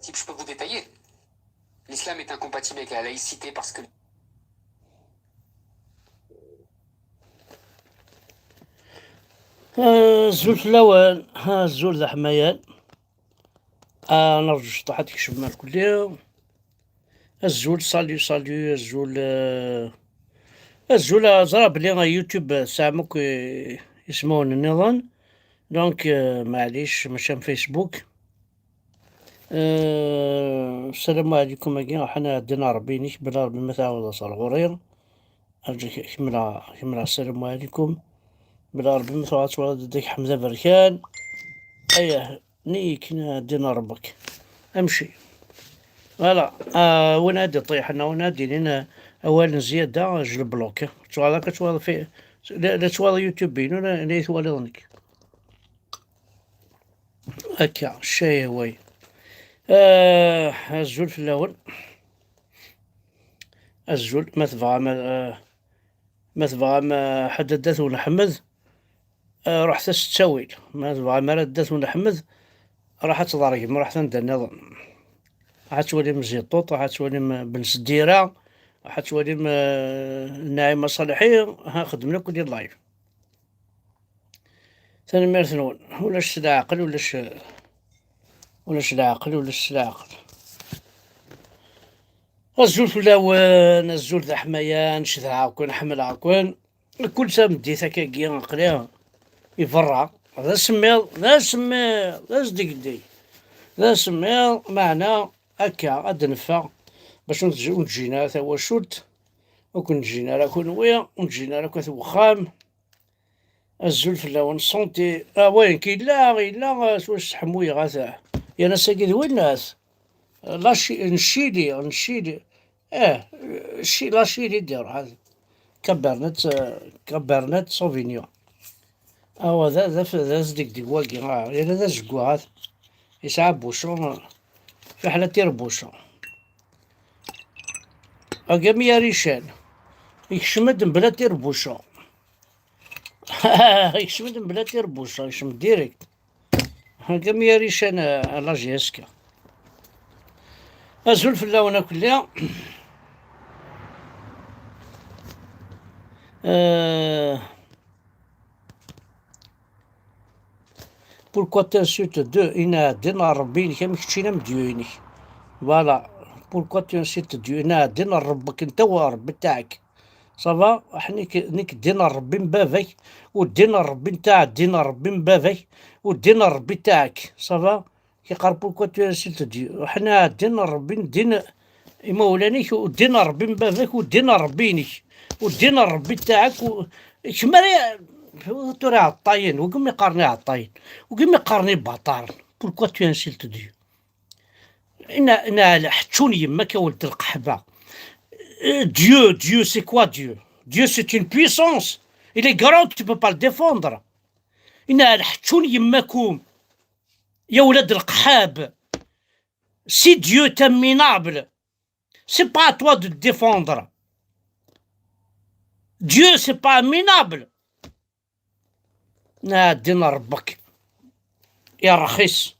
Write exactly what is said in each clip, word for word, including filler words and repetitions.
Je peux vous détailler. L'islam est incompatible avec la laïcité parce que Azul fell-awen, azul d aḥmayan. Ah, nerǧu cṭaḥ ad tkecmem ar kulli. Azul, salut, salut, azul, eh, azul, ah, ẓra belli, ah, YouTube, eh, tesɛam akk, eh, ismawen nniḍen. Donc, eh, maɛlic, mačči am Facebook. Eh, ssalamu ɛlikum-agi, ḥan ɛeddin Ṛebbi-inek, bla Ṛebbi ma tɛawdeḍ ɣer ɣur-i. Arǧu k-, kemmleɣ, kemmleɣ ssalamu ɛlikum. Bla Ṛebbi ma tuɣal ad twaliḍ Dda Ḥmed Aberkan. Ayah, nnig-k, ɛeddin Ṛebbek. Amci. Voilà. Ah, win ad iṭiḥen, win ad d-inin, ah, awal n zzyada, je le bloque. Tuɣal akka, tuɣal fi, la, la tuɣal YouTube-inu, la, la yi-twaliḍ nekk. Akka, ccay away. Ah, azul fell-awen. Azul, ma tebɣam, ah, ma tebɣam, ah, ḥedd ad d-at Nḥemmed, ah, ruḥet-as s ttawil. Ma tebɣam ara ad d-at Nḥemmed, ruḥ ad tḍergem, ruḥet anda nniḍen. Ruḥ ad twalim Ziṭuṭ, ruḥ ad twalim, ah, Ben Seddira, ruḥ ad twalim, ah, Naɛima Ṣaleḥi, ha, xeddmen akk di live. Tanemmirt-nwen. Ulac s leɛqel, ulac, ulac leɛqel, ulac s leɛqel. Azul fell-awen, azul d aḥmayan, cedhaɣ-ken, ḥemmleɣ-ken. Kul tameddit akkagi aql-i i berra. D asemmiḍ, d asemmiḍ, d asdegdeg. D asemmiḍ, meɛna akka ad d-neffeɣ bac ur nǧ-, ur nǧin ara tawacult, ur ken-ǧin ara kunwi, ur nǧin ara akk at wexxam. Azul fell-awen, santé. Ah, wayen k-, yella, yella, ah, s wacu ḥemmuyeɣ, ata. Yan ass-agi d winnat. La Chi-, n Chili, n Chili. Eh, Chi-, la Chili d-iruḥ, ata. Cabernet, eh, Cabernet Sauvignon. Awa, d, d, d asdegdeg wagi, ah, yella d azeggaɣ, ata. Yesɛa bucon, ah, fiḥel ad tirbucon. Agami arican. Yekcem-d mebla tirbucon. Yekcem-d mebla tirbucin, yekcem direct. Agami arican, a la J S K. Azul fell-awen akk-, lli. Euh, pourquoi tu insultes Dieu? Ina ɛeddin ɣer Rebbi-inek am keččini am Dieu-inek. Voilà. Pourquoi tu insultes Dieu? Ina ɛeddin ɣer Rebbi-k, nta wa Rebbi taɛek. Ça va? Ḥnik, nek ddin Rebbi n baba-k, u ddin Rebbi n taɛeddin Rebbi n baba-k, u ddin Rebbi taɛek. Ça va? Yeqqar, pourquoi tu insultes Dieu? Ḥna ddin Rebbi, ddin imawlan-ik, u ddin Rebbi n baba-k, u ddin Rebbi-inek, u ddin Rebbi taɛek, u kemm ara, tura iɛeṭṭayen, u kemm iqqaren iɛeṭṭayen, u kemm iqqaren ibaṭaren. Pourquoi tu insultes Dieu? Ina, ina, ḥeččun yemma-k a weled lqeḥba. Euh, Dieu, Dieu, c'est quoi Dieu? Dieu, c'est une puissance. Il est grand, tu peux pas le défendre. Ina, ḥeččun yemma-kum, ya welad lqeḥb. Si Dieu est un minable, c'est pas à toi de le défendre. Dieu, c'est pas un minable. Ɛeddin Rebbi-k. Ya rxis.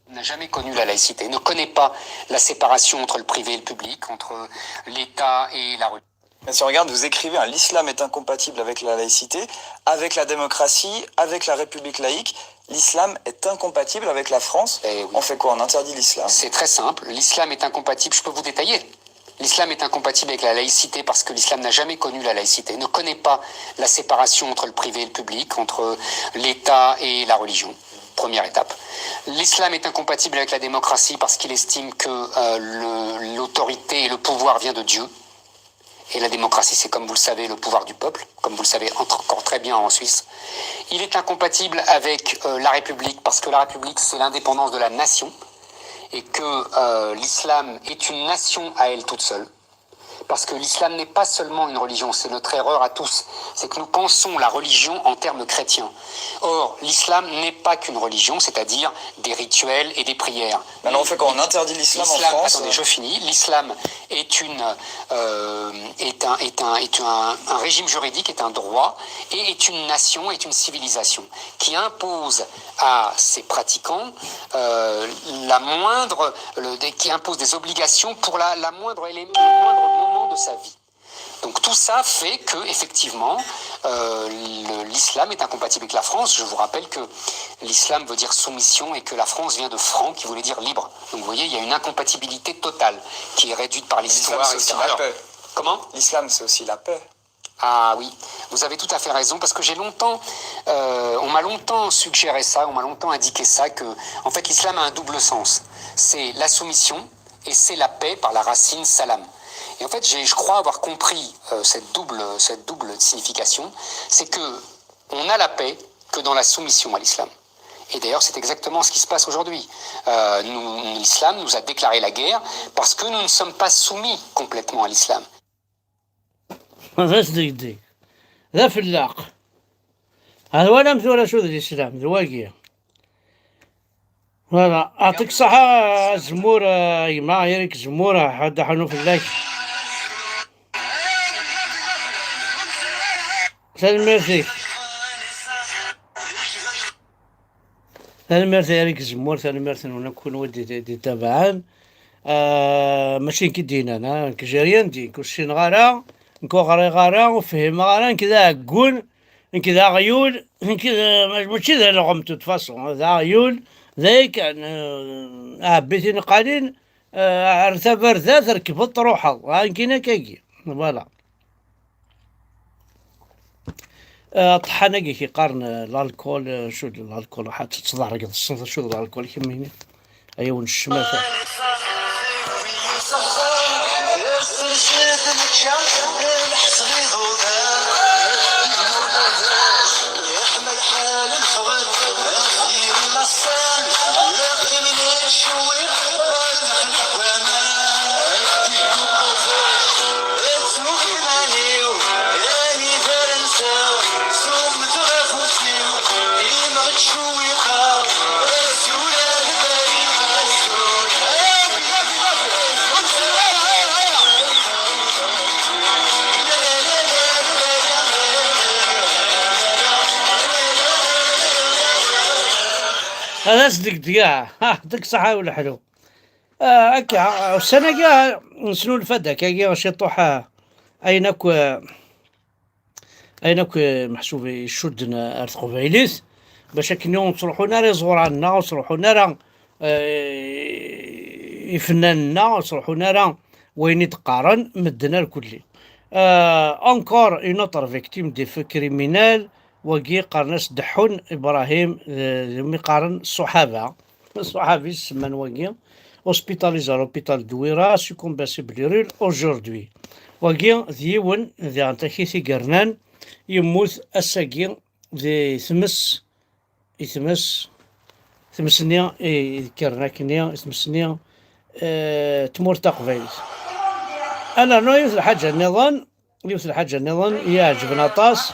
N'a jamais connu la laïcité, ne connaît pas la séparation entre le privé et le public, entre l'État et la religion. Mais si on regarde, vous écrivez, hein, l'islam est incompatible avec la laïcité, avec la démocratie, avec la République laïque. L'islam est incompatible avec la France. Eh oui. On fait quoi? On interdit l'islam? C'est très simple. L'islam est incompatible. Je peux vous détailler. L'islam est incompatible avec la laïcité parce que l'islam n'a jamais connu la laïcité, ne connaît pas la séparation entre le privé et le public, entre l'État et la religion. Première étape. L'islam est incompatible avec la démocratie parce qu'il estime que euh, le- l'autorité et le pouvoir vient de Dieu. Et la démocratie, c'est, comme vous le savez, le pouvoir du peuple, comme vous le savez encore très bien en Suisse. Il est incompatible avec euh, la République parce que la République, c'est l'indépendance de la nation et que euh, l'islam est une nation à elle toute seule. Parce que l'islam n'est pas seulement une religion, c'est notre erreur à tous, c'est que nous pensons la religion en termes chrétiens. Or, l'islam n'est pas qu'une religion, c'est-à-dire des rituels et des prières. Maintenant, on fait quoi? On interdit l'islam en L'islam, France? Attendez, je finis. L'islam est une, euh, est un, est un, est un, un régime juridique, est un droit, et est une nation, est une civilisation qui impose à ses pratiquants euh, la moindre, le- des- qui impose des obligations pour la, la moindre élément, le moindre moment de sa vie. Donc tout ça fait que, effectivement, euh, le- l'islam est incompatible avec la France. Je vous rappelle que l'islam veut dire soumission et que la France vient de franc, qui voulait dire libre. Donc vous voyez, il y a une incompatibilité totale qui est réduite par L'islam, l'histoire, c'est aussi et cetera. la Alors, paix. Comment? L'islam, c'est aussi la paix. Ah oui, vous avez tout à fait raison, parce que j'ai longtemps, euh, on m'a longtemps suggéré ça, on m'a longtemps indiqué ça, que en fait l'islam a un double sens. C'est la soumission et c'est la paix par la racine salam. Et en fait, j'ai- je crois avoir compris euh, cette, double, cette double signification, c'est que on a la paix que dans la soumission à l'islam. Et d'ailleurs, c'est exactement ce qui se passe aujourd'hui. Euh, nous- l'islam nous a déclaré la guerre parce que nous ne sommes pas soumis complètement à l'islam. D asdegdeg, d afellaq. Hada walam tura acu d lislam d wagi. Voilà, aɛṭik ṣṣaḥa azemmur, a gma Eric Zemmur, ad ḥnu fell-ak. Tanemmirt-ik. Tanemmirt a Eric Zemmur, tanemmirt-nwen akk kunwi d-, d-, d-itabaɛen. Ah, mačči nekk i d-yennan, ah, nekk j'ai rien dit, nekk ur ssineɣ ara, nekk ur ɣriɣ ara, ur fhimeɣ ara, nekk d aɛeggun, nekk d aɣyul, nekk d, mačči d alɣem de toute façon, d aɣyul, d aya kan, ah, ɛebbi tiniqalin, ah, ar tabarda terkbeḍ truḥeḍ, ah, nekkini akkagi, voilà. Ah, ṭṭḥan-agi i qqaren, ah, l'alcool, ah, acu d l'alcool, ḥa tettḍerrgeḍ, tessneḍ acu d l'alcool kemmini? Ay awen ccmata. Ad as-d-degdeɣ, ha, deg ṣṣeḥḥa u leḥlu. Ah, akka, ussan-agi, ah, nesnulfa-d akkagi ciṭuḥ, ah, ayen akk, ah, ayen akk, ah, meḥsub icudden, ah, ar teqbaylit, bac akken ur ttruḥun ara iẓuran-nneɣ, ur ttruḥun ara, ah, ifennanen-nneɣ, ur ttruḥun ara wayen i d-qqaren medden ar kulli. Ah, encore une autre victime des faits criminels, wagi qqaren-as Deḥḥun Ibrahim, d, d mi qqaren ṣṣuḥaba. Ṣṣuḥabi semman wagi, hospitalisé à l'hôpital Douira, succombé à ses brûlures aujourd'hui. Wagi d yiwen, diɣen takit i yernan, yemmut ass-agi di tmes, i tmes, tmes-nni i d-kkren akkenni, tmes-nni, eh, tmurt taqbaylit. Ad nernu yiwet lḥaǧa nniḍen, yiwet lḥaǧa nniḍen i yi-iɛeǧben aṭas,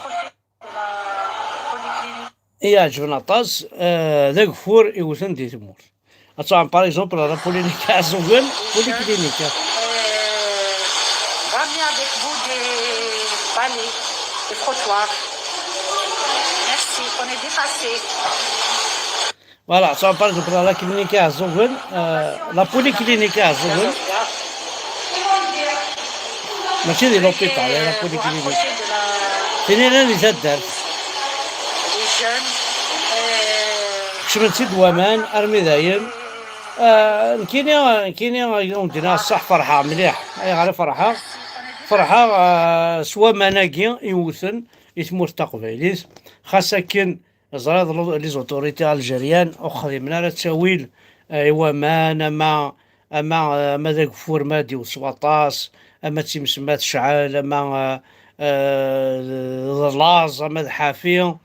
i yi-iɛeǧben aṭas, eh, d ageffur iwten di tmurt. Ad tuɣem, par exemple, la Polyclinique Iɛeẓẓugen, Polyclinique. Euh, ramenez avec vous des balais, des frottoirs. Merci, on est dépassés. Voilà, ça, par exemple, la clinique Iɛeẓẓugen, euh, la Polyclinique Iɛeẓẓugen, mačči di l'hôpital, la Polyclinique. Tini llan di taddart. Les jeunes, euh, Kecmen-tt-id waman, armi dayen. Ah, nekkini, nekkini, undin-a ṣṣeḥ, ferḥeɣ mliḥ. Ayɣer i ferḥeɣ? Ferḥeɣ, ah, s waman-agi iwten i tmurt taqbaylit. Xas akken, ẓriɣ les autorités algériennes ur xdimen ara ttawil, ah, i waman, ama, ama, ah, ama d ageffur ma ad iwet s waṭas, ama d times ma tecɛel, ama, ah, ah, d laẓ, ama d ḥafi.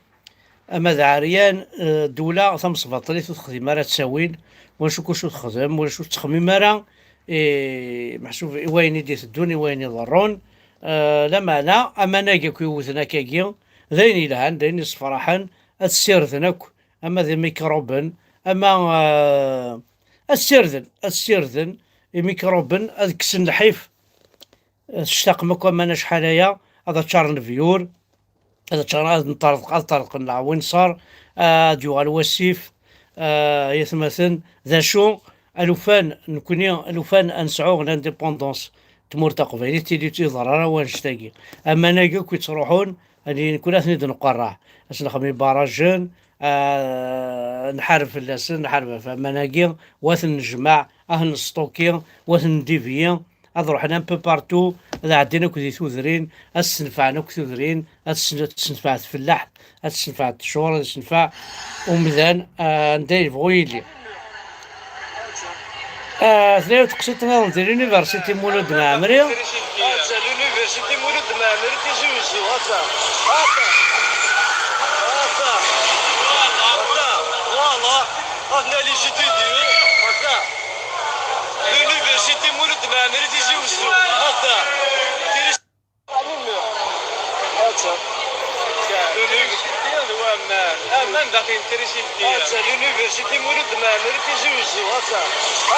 Ama d ɛeryan, eh, ddula tamesbaṭlit ur texdim ara ttawil, ulac akk acu texdem, ulac ur tettxemmim ara i, meḥsub i wayen i d-iteddun, i wayen iḍerrun. Eh, lameɛna, amanag akk iwten akkagi, d ayen yelhan, d ayen yessefraḥen, ad ssirden akk, ama d imikruben, ama, eh, ad ssirden, ad ssirden imikruben, ad kksen lḥif. Eh, tectaqem akk aman acḥal aya, ad ččaren lebyur, ad ččaren, ad nṭerḍeq, ad ṭerḍqen leɛwinṣer, ad yuɣal wasif, eh, ay atmaten, d acu, alufan, nekni, alufan ad nesɛu l'indépendance, tmurt taqbaylit, tili ur tt-iḍer ara wanect-agi. Amanag akk yettruḥun, ani nekni ad ten-id-nqerreɛ, ad s-nexdem ibarajen, eh, nḥareb fell-asen, nḥareb ɣef aman-agi, wa ad ten-nejmeɛ, ad ten-nesṭuki, wa ad ten-ndibiyi, ad ruḥen un peu partout, ad ɛeddin akk di tudrin, ad ssenfɛen akk tudrin, ad sen-, ad tessenfeɛ tfellaḥt, ad tessenfeɛ ttjur, ad yessenfeɛ umdan, ah, anda yebɣu yili. Ah, tella yiwet teqsiṭ nniḍen di l'université Mulud Mɛemmri. Atta, l'université Mulud Mɛemmri, Tizi Wezzu, atta, atta, atta, atta, voilà, atta, les étudiants, atta. L'université Mulud Mɛemmri, Tizi Wezzu. Atta. Atta. L'université d waman. Aman d aɣ-intéressé. Atta, l'université Mulud Mɛemmri, Tizi Wezzu. Atta.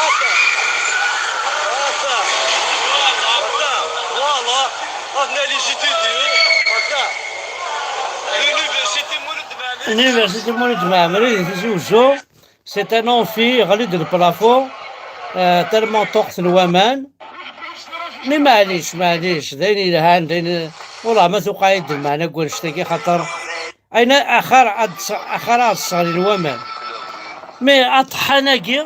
Atta. Atta. Atta. Voilà. Atta, les étudiants. Atta. L'université Mulud Mɛemmri. L'université Mulud Mɛemmri di Tizi Wezzu. C'est un amphi, ɣli-d le plafond, euh, tellement ṭuqqten waman. Mais maɛlic, maɛlic, d ayen yelhan, d ayen, wallah ma tuqeɛ-d lmeɛna deg wannect-agi, xaṭer ayen axir ad, axir ad sseɣlin waman. Mais aṭḥan-agi,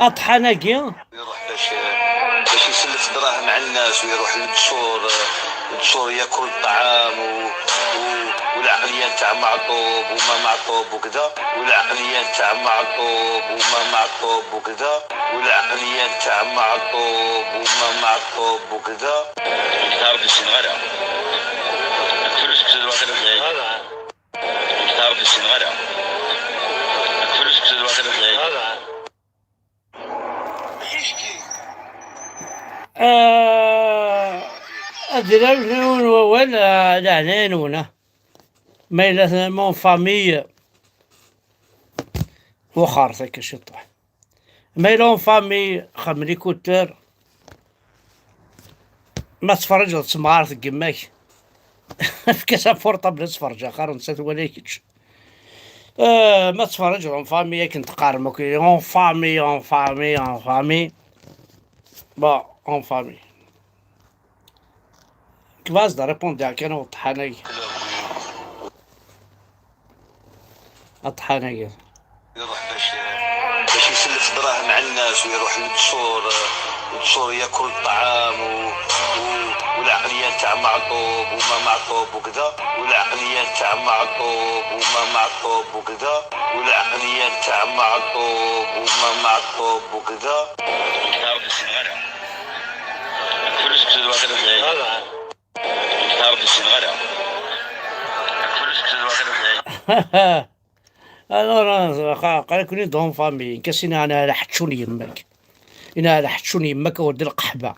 aṭḥan-agi, يروح باش، باش يسلف دراهم على الناس، ويروح للدشور، الدشور ياكل الطعام و-، و-، والعقلية نتاع معطوب وما معطوب وكذا، والعقلية نتاع معطوب وما معطوب وكذا، والعقلية نتاع معطوب وما معطوب وكذا. تعرف السنغالة. الفلوس كتير واحد الجاي. تعرف السنغالة. الفلوس كتير واحد الجاي. Ah, ad d-rren yiwen wawal, ah, leɛnaya-nwen, ah. Ma yella tama en famille, wexxeṛ-t akka ciṭuḥ. Ma yella en famille, xemlikutter. Ma tettferriǧeḍ d temɣart n yemma-k, efk-as apurṭabl ad tferreǧ axir netta twala kečč. Eh, ma tettferriǧeḍ en famille akken teqqarem akk, en famille, en famille, en famille. Bon, en famille. Kbaz da répondre kan uṭḥan-agi. Aṭḥan-agi. يروح باش، باش يسلف دراهم على الناس، ويروح للدشور، الدشور ياكل الطعام و-، و-، والعقلية نتاع معطوب وما معطوب وكذا، والعقلية نتاع معطوب وما معطوب وكذا، والعقلية نتاع معطوب وما معطوب وكذا. تعرف السنغالة. الفلوس كتير واحد الجاي. تعرف السنغالة. الفلوس كتير واحد الجاي. Alors, qa-, qal-ak-id en famille, nka-s ina ɛla ḥeččun yemma-k. Ina ɛla ḥeččun yemma-k, a ولد القحبة.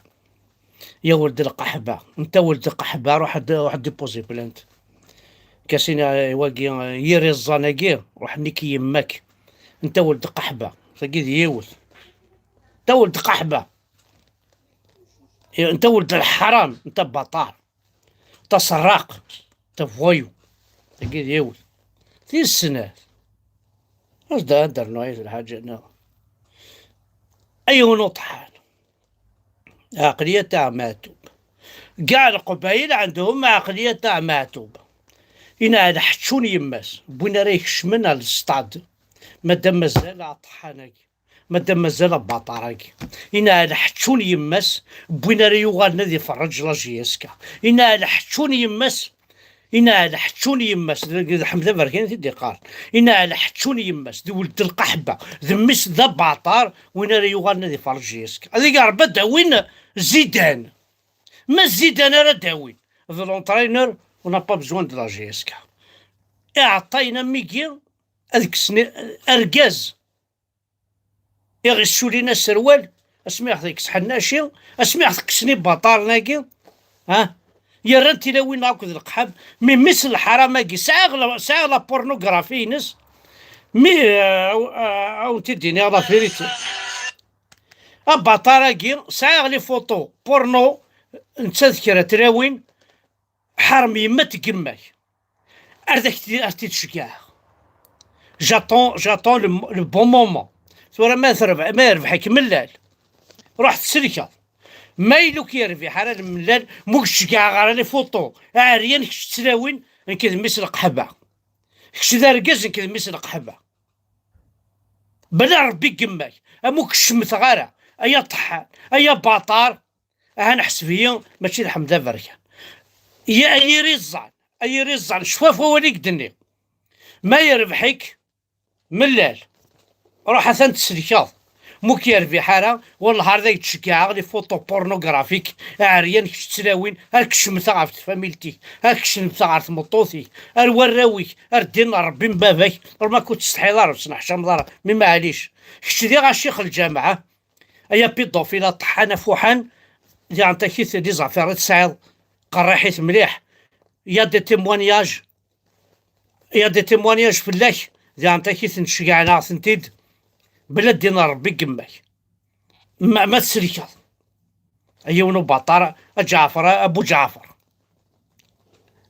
يا ولد القحبة، انت ولد القحبة، روح د-، روح ديبوزي بلانت. Nka-s ina wagi, yir iẓẓan-agi, روح نيك يماك. انت ولد القحبة، tagi d yiwet. انت ولد القحبة. انت ولد الحرام، انت بطار. انت سراق، انت voyou. Tagi d yiwet. Tis snat. As-d ad d-rnu yiwet lḥaǧa-nniḍen. Ay yiwen uṭḥan. عقلية تاع معتوب. كاع القبايل عندهم عقلية تاع معتوب. Ina ɛla ḥeččun yemma-s. Win ara ikecmen ar lestad. Madam mazal aṭḥan-agi. Madam mazal abaṭar-agi. Ina ɛla ḥeččun yemma-s, win ara yuɣalen ad iferreǧ la J S K. Ina ɛla ḥeččun yemma-s, ina ɛla ḥeččun yemma-s, d, d Ḥmed Aberkan i t-id-iqqaren. Ina ɛla ḥeččun yemma-s, d ولد القحبة, d mmi-s d abaṭar, win ara yuɣalen ad iferreǧ J S K. Ad ig Ṛebbi ad d-awin Zidane. Ma Zidane ara d-awin, d l'entraîneur, on n'a pas besoin de la J S K. Iɛeṭṭayen am wigi, ad kksen argaz. Iɣ issulin aserwal, asmi ɣ-tekkes ḥennaci, asmi ɣ-tekksen ibaṭaren-agi, ha? Yerran tilawin akked leqḥab, mi mmi-s n lḥaram-agi, sɛiɣ la, sɛiɣ la pornographie-ines, mi, euh, euh, ad wen-t-id-iniɣ la vérité. Abaṭar-agi, sɛiɣ les photos porno, netta d kra tlawin, ḥarem yemma-t n yemma-k. Ar d ak-t-, ar t-id-ceggɛeɣ. J'attends, j'attends le, le bon moment. Tura ma terbeḥ, ma yerbeḥ-ik mellal, ruḥ tselkeḍ. Ma yella ur k-yerbiḥ ara lmellal, ma ur k-ceggɛeɣ ara les photos, a ɛeryan kečč d tlawin, nekk d mmi-s n leqḥaba. Kečč d argaz, nekk d mmi-s n leqḥaba. Bla Rebbi n yemma-k, am ur k-cemmteɣ ara, ay aṭeḥḥan, ay abaṭar. Aha neḥseb-iyi mačči d Ḥmed Aberkan. Ya, ay iriẓẓan, ay iriẓẓan, cfu ɣef wawal i k-d-nniɣ. Ma yerbeḥ-ik, mellal. Ruḥ atan tselkeḍ. Ma ur k-yerbiḥ ara, wellah ar d ak-d-ceggɛeɣ les photos pornographiques, a ɛeryan kečč d tlawin, ar k-cemmteɣ ɣef tfamilt-ik, ar k-cemmteɣ ɣer tmeṭṭut-ik, ar warraw-ik, ar ddin n Rebbi n baba-k, ur ma ur testḥiḍ ara, ur tettneḥcameḍ ara, mi maɛlic. Kečč d iɣaci n lǧameɛ, ay apidofil aṭeḥḥan afuḥan, diɣen takit les affaires i tesɛiḍ, qerriḥit mliḥ. Il y a des témoignages, il y a des témoignages fell-ak, diɣen takit n tcegɛen-aɣ-tent-id, bla ddin n Rebbi n yemma-k. Ma, ma tselkeḍ. A yiwen ubaṭar, a Ǧaɛfer, a Bu Ǧaɛfer.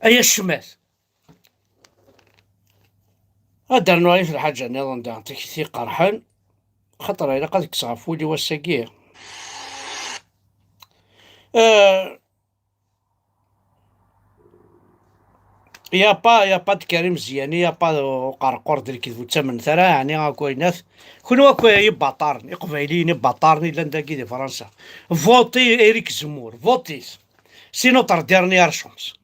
Ay acmat. Ad d-rnuɣ yiwet lḥaǧa nniḍen daɣen takti iqerḥen, xaṭer ilaq ad kkseɣ ɣef wul-iw ass-agi. Euh, y a pas, y a pas de Karim Ziani, y a pas uqerqur d lekdeb ur ttamnet ara, ɛni akk waynat. Kunwi akk ibaṭaren, iqbayliyen ibaṭaren yellan dagi di Fransa. Votez Éric Zemmour, votez. C'est notre dernière chance.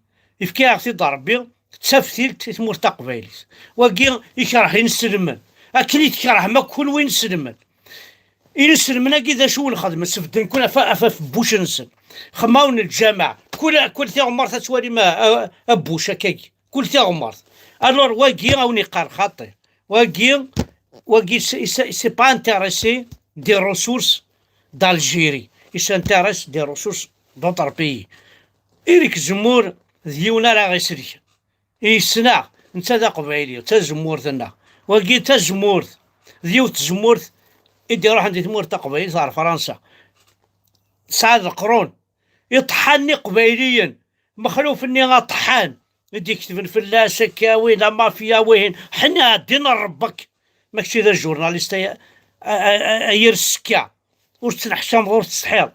Yefka-yaɣ-t-id Rebbi, d taftilt i tmurt taqbaylit. Wagi ikerh inselmen, akken i tkerhem akk kunwi inselmen. Inselmen-agi d acu i wen-xedmen? Sbedden-ken ɣef, ɣef, ɣef abbuc-nsen. Xemmawen lǧameɛ, kul, kul tiɣmert ad twalim a, a, abbuc akkagi, kul tiɣmert. Alors wagi a wen-iqqar xaṭi. Wagi, wagi, c'est, c'est, c'est pas intéressé des ressources d'Algérie. Il s'intéresse des ressources d'autres pays. Éric Zemmour d yiwen ara ɣ-iselken. Yessneɣ, netta d aqbayli, d tazemmurt-nneɣ. Wagi d tazemmurt, d yiwet tezemmurt i d-iruḥen di tmurt taqbaylit ɣer Fransa. Tesɛa leqrun. Iṭeḥḥan n iqbayliyen, Mexluf-nni aṭeḥḥan, i d-iketben fell-as akka, wi d amafya, wihin, ḥenni ɛeddi n Ṛebbek. Ma kečči d ajurnalist ay, ay, ay, ay yir ssekka, ur tettneḥcameḍ, ur tettsetḥiḍ.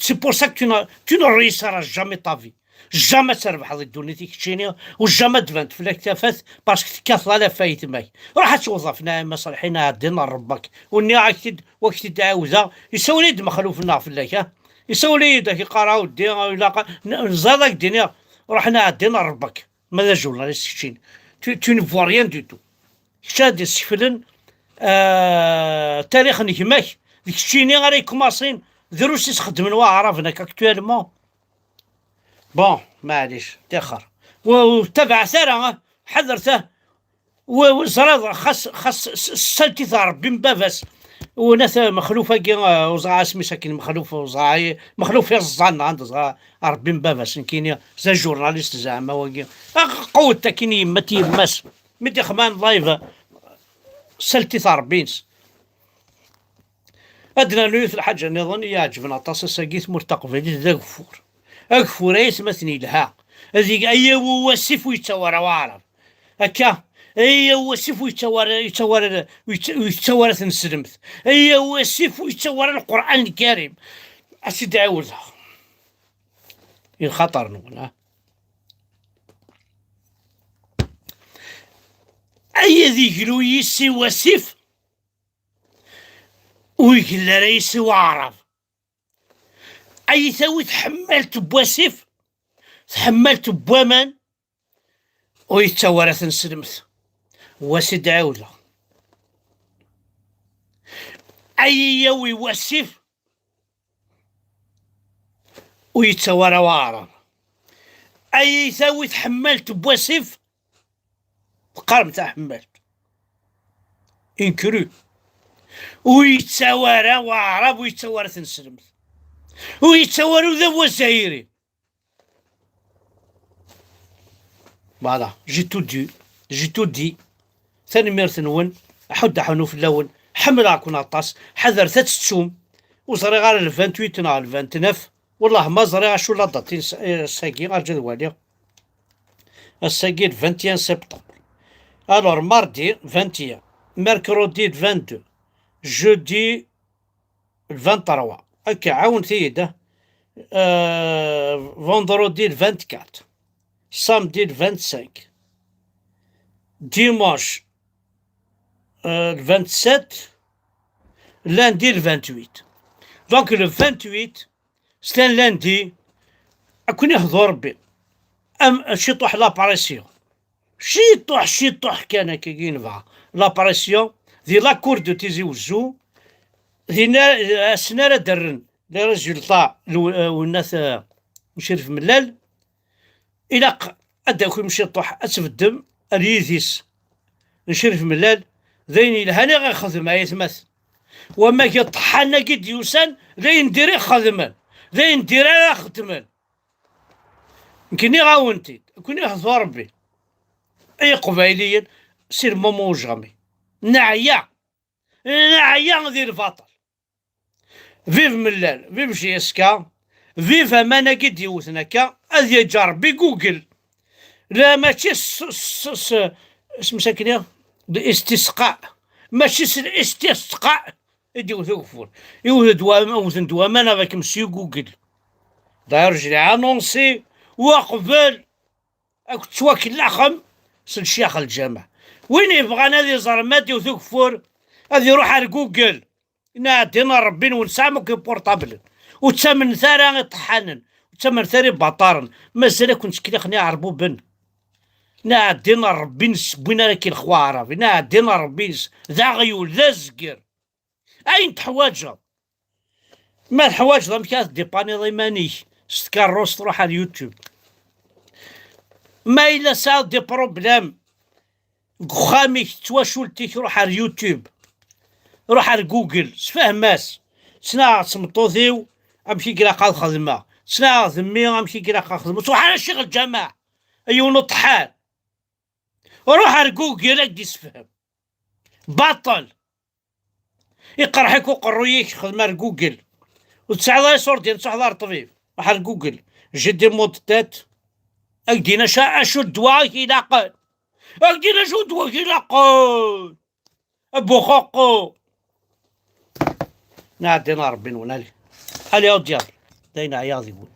C'est pour ça que tu ne, tu ne réussiras jamais ta vie. Jamais ad trebḥeḍ di ddunit i keččini, u jamais ad d-tban fell-ak tafat, parce que tekkateḍ ala ɣef ayetma-k. Ruḥ ad twḍef Naɛima Ṣelḥin, ɛeddi n Ṛebbek. U nniɣ-ak-t-id, u ak-t-id-ɛawdeɣ, isawel-iyi-d Mexluf-nneɣ fell-ak, ha? Isawel-iyi-d, ak-iqqar, a weddi, ilaq, n-, neẓra ad ak-d-iniɣ, ruḥ ad ɛeddi n Ṛebbek. Ma d ajurnalist keččini, tu, tu ne vaux rien du tout. Kečč ad d-isekflen, euh, tarix n gma-k, d keččini ara yekkumaṣin, drus i s-xeddmen waɛraben akka actuellement. Bon, maɛlic, tixer. Ur, ur tabaɛet ara, ah, ḥadret, ah. Ur, ur ẓriɣ, xas, xas s, s, ssaltit ɣer Ṛebbi n baba-s. U nat Mexluf-agi, ah, ur ẓriɣ asmi-s akken Mexluf, ur ẓriɣ, Mexluf iẓẓan, neɣ anda ẓriɣ Ṛebbi n baba-s, nekkini, d ajurnalist zeɛma wagi. Aɣ qewwet akkin yemma-t yemma-s. Mi d-ixman live, ssaltit Ṛebbi-ines. Ad d-nernu yiwet lḥaǧa nniḍen i yi-iɛeǧben aṭas ass-agi, tmurt taqbaylit d ageffur. Ageffur ay atmaten yelha. Ad yeg, ayaw wasif ur yettawi ara waɛrab. Akka, ayaw wasif ur yettawi ara, yettawi ara, ur yett-, ur yettawi ara tineslemt. Ayaw wasif ur yettawi ara Lqur'an Lkarim. Ad t-id-ɛiwdeɣ. I lxaṭer-nwen, ha? Ay ad iglu yis-i wasif, ur igelli ara yis-i waɛrab. Ay tawi tḥemmalt n wasif, tḥemmalt n waman, ur yettawi ara tineslemt. Wa s-id-ɛiwdeɣ. Ay yawi wasif, ur yettawi ara waɛrab. Ay tawi tḥemmalt n wasif, teqqarem taḥemmalt. Une crue. Ur yettawi ara waɛrab, ur yettawi ara tineslemt, ur yettawi ara ula d azzayri. Voilà, j'ai tout dit, j'ai tout dit. Tanemmirt-nwen. Aḥuddu aḥunnu fell-awen. Ḥemmleɣ-ken aṭas. Ḥadret ad tettum. Ur ẓriɣ ara le vingt-huit neɣ le vingt-neuf. Wellah ma ẓriɣ acu la date-ines, eh, ass-agi, arǧu ad waliɣ. Ass-agi le vingt et un septembre. Alors, mardi vingt et un, mercredi le vingt-deux, jeudi le vingt-trois. Akka, ɛawnet-iyi-d, ah. Euh, vendredi le vingt-quatre, samedi le vingt-cinq, dimanche, euh, le vingt-sept, lundi le vingt-huit. Donc le vingt-huit, c'est un lundi, ad ken-ihdu Rebbi. Am ciṭuḥ la pression. Ciṭuḥ, ciṭuḥ kan akka i nebɣa. La pression, di la cour de Tizi Wezzu, dinna, ass-n ara d-rren les résultats, l-, eh, wennat, eh, Mcirif Mellal. Ilaq ad d-takim ciṭuḥ, ad tbeddem ar yidis n Mcirif Mellal. D ayen yelhan i ɣ-ixdem, ay atmaten. Wamag iṭeḥḥan-agi d-yusan, d ayen diri xedmen, d ayen diri ara xedmen. Nekk nniɣ-awen-t-id, ad ken-ihdu Rebbi. Ay Iqbayliyen, c'est le moment ou jamais. Neɛya, neɛya di lbaṭel. Vive Mellal, vive J S K, vive aman-agi d-yewten akka, ad yeǧǧ Rebbi Google. La, mačči s, s, s, s, isem-is akken, d istisqa, mačči s listisqa i d-iwet ugeffur. Iwet-d wa-, wten-d waman avec Monsieur Google. D'ailleurs, je l'ai annoncé, uqbel ad ttwakellaxem s lecyax n lǧameɛ. Win yebɣan ad iẓer ma d-iwet ugeffur, ad iruḥ ar Google. Neɛdin ar Rebbi-nwen, tesɛam akk iportablen. Ur ttamnet ara iṭeḥḥanen, ur ttamnet ara ibaṭaren. Mazal ad ken-ttkellaxen iɛerbuben. Neɛdin ar Rebbi-ines, wwin ara k-ilexwa aɛrabi. Neɛdin ar Rebbi-ines, d aɣyul, d azger. Ayen teḥwaǧeḍ. Ma teḥwaǧeḍ amek ad tdipaniḍ iman-ik s tkeṛṛust, ruḥ ar YouTube. Ma yella tesɛiḍ des problèmes deg uxxam-ik, d twacult-ik, ruḥ ar YouTube. Ruḥ ar Google, sefhem-as. Ttnaɣeɣ d tmeṭṭut-iw amek i ilaq ad xedmeɣ. Ttnaɣeɣ d mmi amek i ilaq ad xedmeɣ. Ur truḥ ara ccix lǧameɛ, ay yiwen uṭeḥḥan. Ruḥ ar Google ad k-d-issefhem. Baṭel. Iqerḥ-ik uqerruy-ik, xdem ar Google. Ur tesɛiḍ ara iṣurdiyen, ad truḥeḍ ar ṭṭbib. Ruḥ ar Google. J'ai des maux de tête. Ad k-d-yini acu, acu ddwa i k-ilaqen. Ad k-d-yini acu ddwa i k-ilaqen. A buxuqu. Neɛdin ar Rebbi-nwen, allez. Allez, au diable. D ayen ɛyiɣ deg-wen.